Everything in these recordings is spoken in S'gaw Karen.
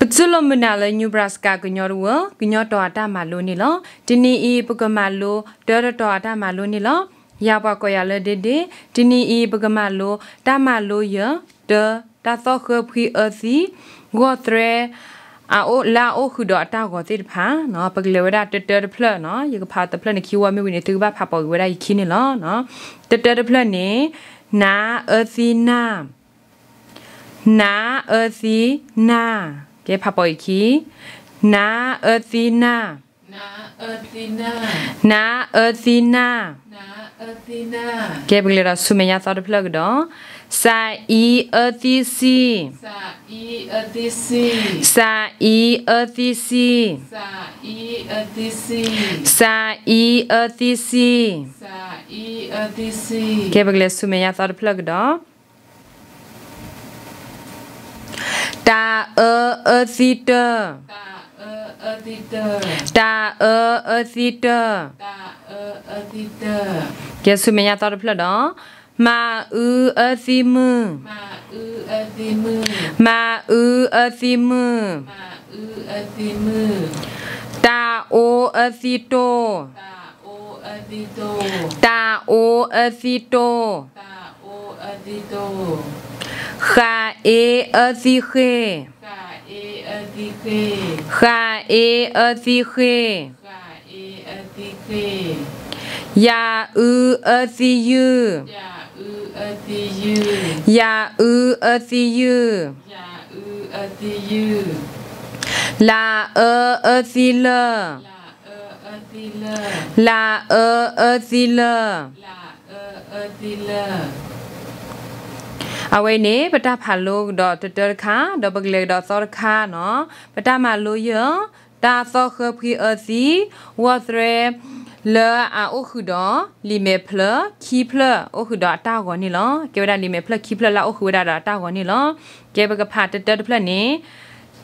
ပတူၢ်လိာ်မုာ်နၤလၢ Nebraska ကညီတဝၢ ကညီတီၤအတၢ်မၤလိန့ၣ်လီၤ. တနံၤအံၤ ပကမၤလိတၢတတီၤအတၢ်မၤလိန့ၣ်လီၤ. ယၤပှၤကိးယၤလၢ ဒ့ဒ့, တနံၤအံၤ ပကမၤလိတၢ်မၤလိယဲၢ် တၢ, တၢ်သီၣ်ဃၢဖှံအၢသံ ဂီၢ်သရဲ အအိၣ် လၢအအိၣ်ဃုာ်ဒီးအတၢ်ဂီၤသ့ၣ်တဖၣ်, ပကလဲၤဝဲဒၣ်တတၢတဖျၢၣ်နီၤ, ယကဖးတဖျၢၣ်န့ၣ်ခံဝီ မ့ၢ်ဝံၤန့ၣ် သုကဘၣ်ဖးပိာ်က့ၤဝဲဒၣ်ယခံန့ၣ်လီၤ. တတၢတဖျၢၣ်န့ၣ်, န အၢသံ နၢ်, န အၢသံ နၢ်, ကဲဖးပိာ်အခံ, န အၢသံ နၢ်, န အၢသံ နၢ်, ကဲပကလဲၤဒီးဆူမဲာ်ညါသီတဖျၢၣ်ကဒီး, စ အံ အၢသံ စံၢ်, စ အံ အၢသံ စံၢ်, စ အံ အၢသံ စံၢ်, ကဲပကလဲၤဆူမဲာ်ညါသီတဖျၢၣ်ကဒီး တ အၢ အၢသံ တၢၢ်, တ အၢ အၢသံ တၢၢ်, ကဲဆူမဲာ်ညါသီတဖျၢၣ်ဒီး, မ အု အၢသံ မုၢ်, မ အု အၢသံ မုၢ်, တ အိ အၢသံ တိၢ်, တ အိ အၢသံ တိၢ်, ဃ အ့ အၢသံ ဃ့ၢ်, ဃ အ့ အၢသံ ဃ့ၢ်, ယ အု အၢသံ ယုၢ်, ယ အု အၢသံ ယုၢ်, လ အၢ အၢသံ လၢၢ်, လ အၢ အၢသံ လၢၢ်. အဝဲအံၤန့ၣ် ပတၢ်ဖးလိကဒီးတတၢတခါ ဒီးပကလဲၤကဒီးသီတခါနီၤ. ပတၢ်မၤလိယဲၢ် တၢ်သီၣ်ဃၢဖှံအၢသံ ဂီၢ်သရဲ လၢအအိၣ်ဃုာ်ဒီး လံာ်မဲာ်ဖျၢၣ်ခံဖျၢၣ် အိၣ်ဃုာ်ဒီးအတၢ်ဂီၤန့ၣ်လီၤ. ကဲဝဲဒၣ်လံာ်မဲာ်ဖျၢၣ်ခံဖျၢၣ်လၢအအိၣ်ဃုာ်ဝဲဒၣ်ဒီးအတၢ်ဂီၤန့ၣ်လီၤ. ကဲပကဖးတတၢတဖျၢၣ်န့ၣ်,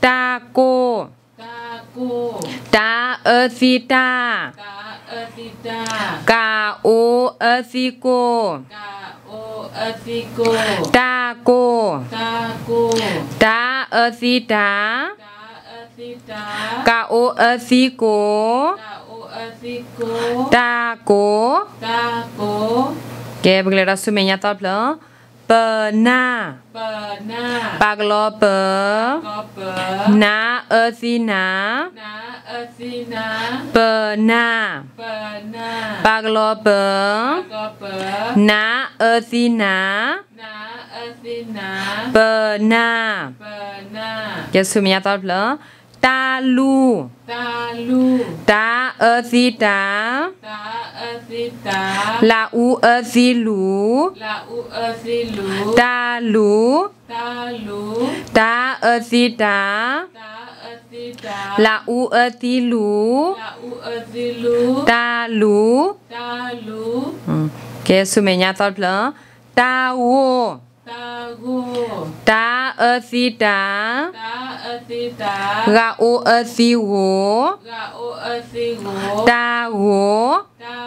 တၢ်ကိၢ်, တၢ်အၢသံ တၢ်, က အိ အၢသံ ကိၢ်, တၢ်ကိၢ်, တၢ်အၢသံ တၢ်, က အိ အၢသံ ကိၢ်, တၢ်ကိၢ်. ကဲပကလဲၤဒီးဆူမဲာ်ညါသီတဖျၢၣ်, ပနၢ်, ပကလီၤပၢၤ, န အၢသံ နၢ်, ပနၢ်, ပကလီၤပၢၤ, န အၢသံ နၢ်, ပနၢ်. ကဲဆူမဲာ်ညါသီတဖျၢၣ်, တၢ်လူၢ်, တၢ်အၢသံ တၢ်, လ အူ အၢသံ လူၢ်, တၢ်လူၢ်, တၢ်အၢသံ တၢ်, လ အူ အၢသံ လူၢ်, တၢ်လူၢ်. ကဲဆူမဲာ်ညါသီတဖျၢၣ်, တၢ်ဂိၢ်, တၢ်အၢသံ တၢ်, ဂ အိ အၢသံ ဂိၢ်, တၢ်ဂိၢ်,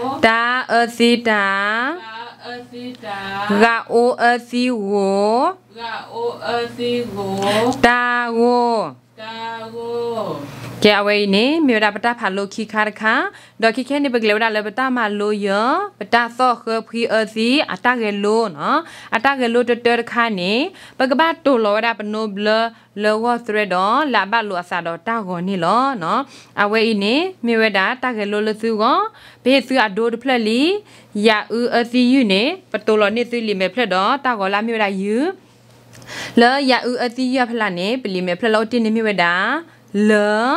တၢ်အၢသံ တၢ်, ဂ အိ အၢသံ ဂိၢ်, တၢ်ဂိၢ်. ကဲအဝဲအံၤန့ၣ် မ့ၢ်ဝဲဒၣ်ပတၢ်ဖးလိခံခါတခါ, ဒီးခဲခဲန့ၣ် ပကလဲၤဝဲဒၣ်လၢပတၢ်မၤလိယဲၢ် ပတၢ်သီၣ်ဃၢဖှံအၢသံ အတၢ်ဂဲၤလိနီၤ. အတၢ်ဂဲၤလိတတၢတခါန့ၣ် ပကဘၣ်တိၤလီၤဝဲဒၣ်ပနိဘျၢလၢဂီၢ်သရဲဒီး လၢအဘၣ်လိာ်အသးဒီးတၢ်ဂီၤန့ၣ်လီၤ. အဝဲအံၤန့ၣ် မ့ၢ်ဝဲဒၣ်တၢ်ဂဲၤလိလၢသုဂီၢ်, ပဟ့ၣ်သုအဒိတဖျၢၣ်လံ. ယၤအုအၢသံယုၢ်န့ၣ် ပတိၤလီၤန့ၢ်သုလံာ်မဲာ်ဖျၢၣ်ဒီးတၢ်ဂီၤလၢအမ့ၢ်ဝဲဒၣ်ယုၢ် လၢယၤအုအၢသံယုၢ်အဖီလာ်န့ၣ် ပလံာ်မဲာ်ဖျၢၣ်လၢအိၣ်တ့ၢ်န့ၣ်မ့ၢ်ဝဲဒၣ် လၢ,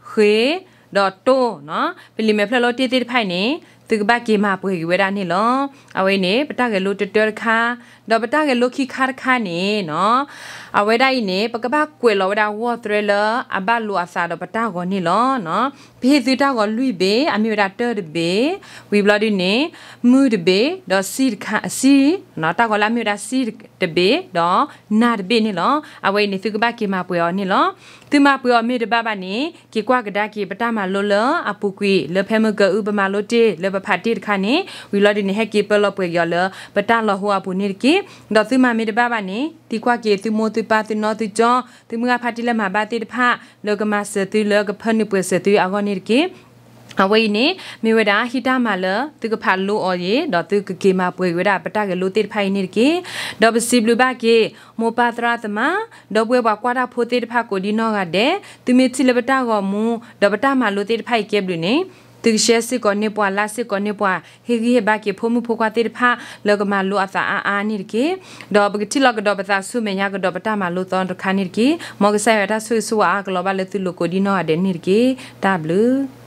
ဃ့, ဒီးတိၢ်နီၤ. ပလံာ်မဲာ်ဖျၢၣ်လၢအိၣ်တ့ၢ်သ့ၣ်တဖၣ်အံၤန့ၣ် သုကဘၣ်က့ၤမၤပှဲၤက့ၤဝဲဒၣ်န့ၣ်လီၤ. အဝဲအံၤန့ၣ် ပတၢ်ဂဲၤလိတတၢတခါ, ဒီးပတၢ်ဂဲၤလိခံခါတခါန့ၣ်နီၤ, အဝဲဒၣ်အံၤန့ၣ် ပကဘၣ်ကွဲးလီၤဝဲဒၣ်ဂီၢ်သရဲလၢအဘၣ်လိာ်အသးဒီးပတၢ်ဂီၤန့ၣ်လီၤ. ပဟ့ၣ်သုတၢ်ဂီၤလွံၢ်ဘ့ၣ်, အမ့ၢ်ဝဲဒၣ်တၢၢ်တဘ့ၣ်, ဝံၤဘျီဒုန့ၣ် မုၢ်တဘ့ၣ်, ဒီးစံၣ်တခါ, စံၣ်, တၢ်ဂီၤလၢအမ့ၢ်ဝဲဒၣ်စံၣ်တဘ့ၣ်, ဒီးနၢ်တဘ့ၣ်န့ၣ်လီၤ. အဝဲအံၤန့ၣ် သုကဘၣ်က့ၤမၤပှဲၤအီၤန့ၣ်လီၤ. သုမၤပှဲၤအီၤမ့ၢ်တဘၣ်ဘၣ်န့ၣ် က့ၤကွၢ်ကဒါက့ၤပတၢ်မၤလိလၢအပူၤကွံာ် လၢဖဲမုၢ်ကအုပမၤလိတ့ၢ်လၢ ဖးတ့ၢ်တခါန့ၣ် ဝံၤလီၤဒုးန့ၣ် ဟဲက့ၤပၢလီၤပှဲၤက့ၤအီၤလၢ ပတၢ်လီၤဟိအပူၤန့ၣ်တက့ၢ်. ဒီးသုမၤမ့ၢ်တဘၣ်ဘၣ်န့ၣ် သံကွၢ်က့ၤသုမိၢ်သုပၢ်သုနီၢ်သုကၠီ သုမုၢ်ဂၢ်ဖါတံၢ်လၢမၤဘၣ်သ့ၣ်တဖၣ် လၢကမၤစၢၤသုလၢကဖၢနုာ်ပှဲၤစၢၤသုအဂီၢ်န့ၣ်တက့ၢ်. အဝဲအံၤန့ၣ် မ့ၢ်ဝဲဒၣ်ဟံၣ်တၢ်မၤလၢ သုကဖးလိအီၤအံၤ ဒီးသုကက့ၤမၤပှဲၤက့ၤဝဲဒၣ်ပတၢ်ဂဲၤလိသ့ၣ်တဖၣ်အံၤန့ၣ်တက့ၢ်. ဒီးပစံးဘျုးဘၣ်က့ၤ မိၢ်ပၢ်သရၣ်သမါ ဒီပုၢ်ဝဲၢ်ပှၤကွၢ်တၢ်ဖိသ့ၣ်တဖၣ်ကိးဒံနီၢ်ဂၤဒဲး, သုမ့ၢ်ထံၣ်လၢပတၢ်ဂီၤမူ ဒီးပတၢ်မၤလိသ့ၣ်တဖၣ်အံၤကဲဘျုးန့ၣ် သုကshareစ့ၢ်ကီးန့ၢ်ပှၤ likeစ့ၢ်ကီးန့ၢ်ပှၤ ဟ့ၣ်ဂံၢ်ဟ့ၣ်ဘါက့ၤဖိမုၣ်ဖိခွါသ့ၣ်တဖၣ် လၢကမၤလိအသးအါအါန့ၣ်တက့ၢ်. ဒီးပကထံၣ်လီၤကဒီးပသးဆူမဲာ်ညါကဒီးပတၢ်မၤလိသီတခါန့ၣ်တက့ၢ်. မ်ကစၢ်ယွၤတၢ်ဆိၣ်ဂ့ၤဆိၣ်ဝါအါကလီၤဘၣ်လၢသုလိၤကိးဒံနီၢ်ဂၤဒဲးန့ၣ်တက့ၢ်. တၢ်ဘျုး